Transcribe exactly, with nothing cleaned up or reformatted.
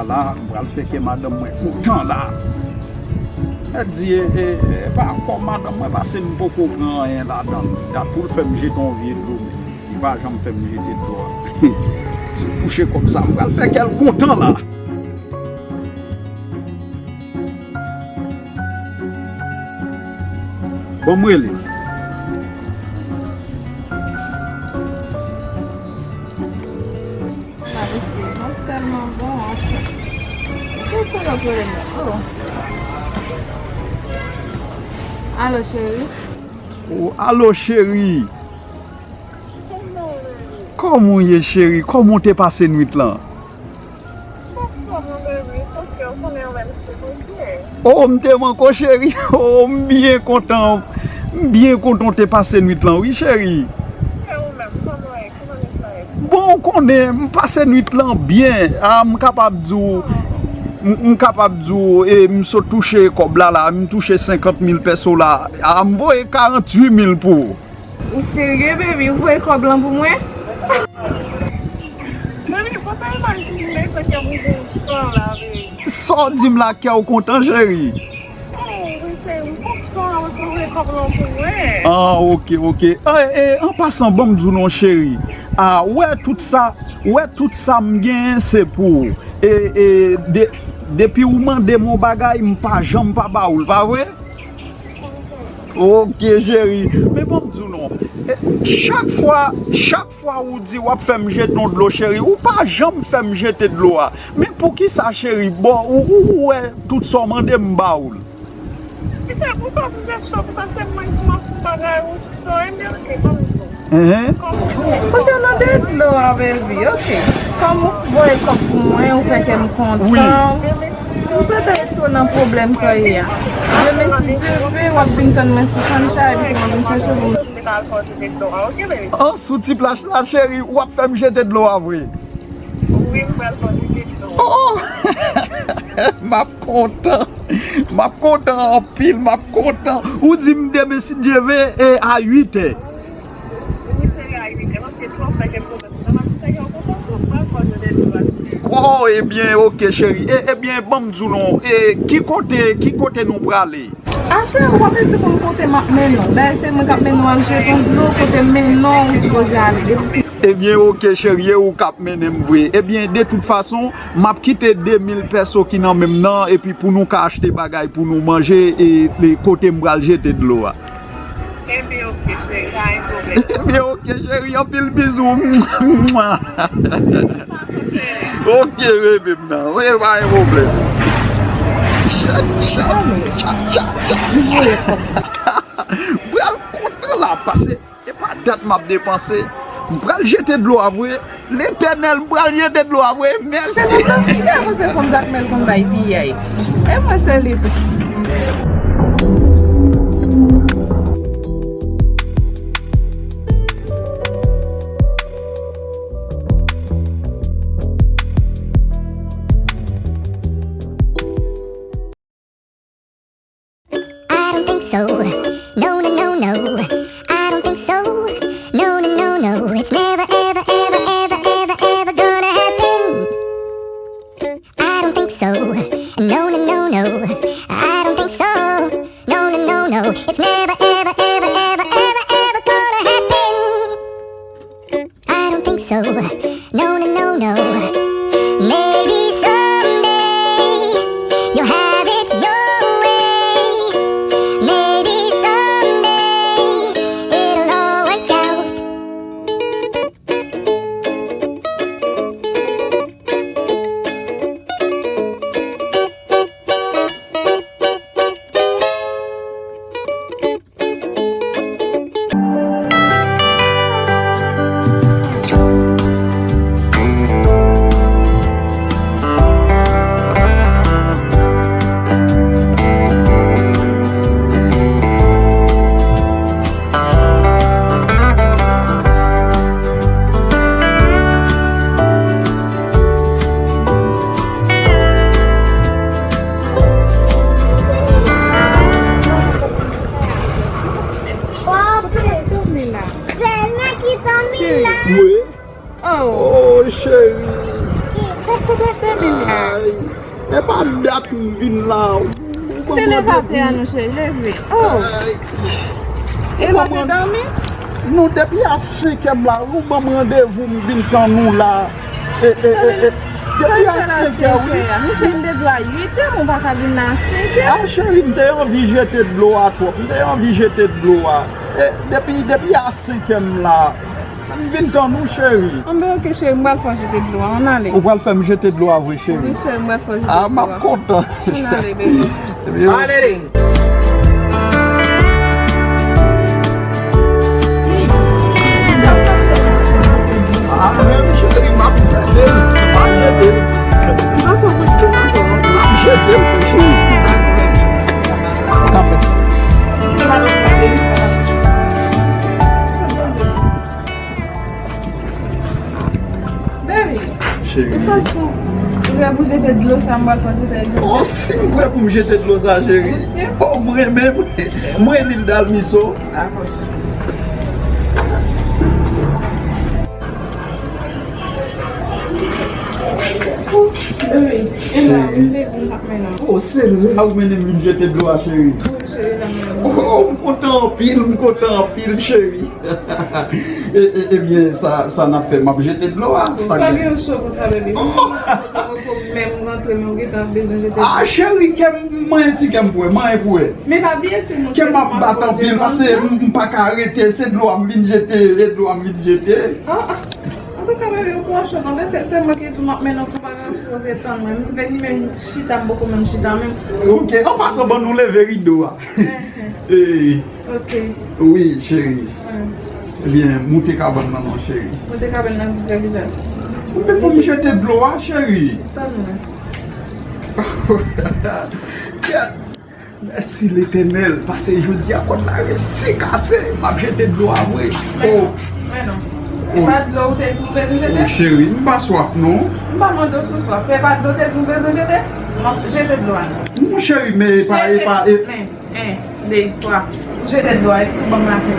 La, m pral fè kè madanm mwen kontan la. Mèt di, e, e, e, pa kòb madanm mwen, paske m poko pran anyen ladan l. Dat pou l fè m jete yon vye dlo, men li pa janm fè m jete dlo a. Se touche kòb sa, m pral fè kè l kontan la. Bon, m rele. Mari Sylvain tèlman bon, anfen. Kisa l ap rele mwen? Oh. Alo, cheri. Oh, alo, cheri. Kòman w ye? Kòman w ye, cheri? Kòman w te pase nwit lan? Mwen fò, mon bebe, sof ke w konnen ou menm se Bondye. Oh, m te manke w, cheri. Oh, m byen kontan. M byen kontan w te pase nwit lan, wi, cheri. E ou menm, kòman w ye? Kòman nwit lan ye? Bon, ou konnen, m pase nwit lan byen. Ah, m kapab di w, m, m kapab di w, e, m sot touche kòb la, la, m touche senkant mil pèso la. Ah, m voye karanntuit mil pou ou. Ou serye, baby? Ou voye kòb lan pou mwen? Baby, ou pa imajine sa ke m kontan la, baby. Sa w di m la, kè w kontan, cheri? Oh, wi, cheri, m kontan, ou voye kòb lan pou mwen. Ah, ok, ok. Ah, e, an pasan, ban m di w non, cheri. Ah, ou wè tout sa, ou wè tout sa m genyen, se pou ou. E, e, de, depi ou mande m yon bagay, m pa janm pa ba ou l, pa vre? Ok, cheri. Men ban m di w non. E, chak fwa, chak fwa ou di w ap fè m jete yon dlo, cheri, ou pa janm fè m jete dlo a. Men poukisa, cheri? Bon, ou, ou, ou wè tout sa w mande m ba ou l. Misye, ou pa vin fè cho, pou sa se mwen ki mande bagay ou, so, e men ok, ban m di w. Hein? Konsènan de dlo a, baby, ok. Kòm ou voye kòb pou mwen, ou fè kè m kontan. Wi. M swete retire w nan pwoblèm sa w ye a. Demen, si Dye vle, w ap vin tann mwen sou Sunshine, epi mwen vin chèche w pou m. An, sou ti plaj la, cheri, w ap fè m jete dlo a vre. Wi, m pral fè w jete dlo. Oh! M ap kontan. M ap kontan anpil, m ap kontan. Ou di m demen, si Dye vle, e a uit è. Oh, ebyen, ok, cheri. E, ebyen, ban m di w non. E, ki kote, ki kote nou prale? A, cheri, ou pa bezwen konn kote m ap mennen w. Dayè, se mwen k ap mennen w al jete yon dlo, kote m mennen w, ou sipoze ale. Depi Ebyen, ok, cheri, e ou k ap mennen m vre. Ebyen, de tout fason, m ap kite de mil pèso ki nan men m nan, epi pou nou ka achte bagay pou nou manje, e, e kote m pral jete dlo a. Ebyen, ok, cheri, pa gen pwoblèm. Ebyen, ok, cheri, anpil bizou. Ok, bebe m nan. Wi, pa gen pwoblèm. Tcha, tcha, tcha, tcha, tcha. Pral kontan la, pase. E pa dat m ap depanse. M pral jete dlo a vre. Letènèl, m pral jete dlo a vre. Mèsi. Se konsa, se konsa fanm Jakmèl konn bay piyay. E mwen se li tou. I don't think so. No, no, no, no. I don't think so. No, no, no, no. It's never, ever, ever, ever, ever, ever gonna happen. I don't think so. No, no, no, no. I don't think so. No, no, no, no. It's never, ever, ever, ever, ever, ever gonna happen. I don't think so. No, no, no, no. Maybe someday you'll have it your way. Maybe someday Pa dat m vin la. Ou ban m randevou. Leve. Oh. E w ap dòmi? Non, depi a senk è m la, ou ban m randevou, m vin tann ou la. E, e, e, e, depi a senk è, wi. Misye, m te di w a uit è, men w pa ka vin la a senk è. A, cheri, m te anvi jete dlo a twòp. M te anvi jete dlo a. E, depi, depi a senk è m la. M vin tann ou, cheri. Anben, oke, cheri, m pral fè w jete dlo a. Ann ale. Ou pral fè m jete dlo a vre, cheri? Wi, cheri, m pral fè w jete dlo a. A, m ap kontan. Ann ale, baby. Ebyen, ale. A, men, cheri, m ap jete l. M ap jete l. M ap jete l, cheri. Kanpe. Baby, cheri. Ou santi w prè pou jete dlo sa m pral fè w jete dlo? Oh, si m prè pou m jete dlo sa, cheri. Ou si? Oh, mwen menm. Mwen, Lil Dalmiso. Dakò, cheri. Baby, e la, ou te di m t ap mennen w. Oh, se la ou mennen m vin jete dlo a, cheri. Wi, cheri, la m mennen w. Oh, m kontan anpil, m kontan anpil, cheri. E, e, ebyen, sa, sa n ap fè, m ap jete dlo a. Sa gen cho konsa, baby. Menm rantre, men ou gentan bezwen jete. Ah, cheri, kè m, manyen ti kè m pou wè, manyen pou wè. Men pa bliye se nou. Kè m ap bat anpil, paske m, m pa ka rete, se dlo a m vin jete, e dlo a m vin jete. Ah, ah. Antouka, baby, ou twò cho, non, men se mwen ki di w m ap mennen w sou bagay, ou sipoze tann mwen. M vini menm chita, m poko menm chita menm. Ok, an pasan, ban nou leve rido a. Eh. Ok. Wi, cheri. Ebyen, moute kabann nan non, cheri. Moute kabann nan pou fè kisa? Moute pou m jete dlo a, cheri. Tann mwen. Kèt. Mèsi Letènèl, paske jodi a kòd la resi kase, m ap jete dlo a vre. Oh. Men non. E pa dlo ou te di m bezwen jete? Oh, cheri, m pa swaf non. M pa mande w si w swaf. E pa dlo ou te di m bezwen jete? M ap jete dlo a non. Non, cheri, men e pa, e pa, e. En, de, twa. Ou jete dlo a, epi ou ban m lakle.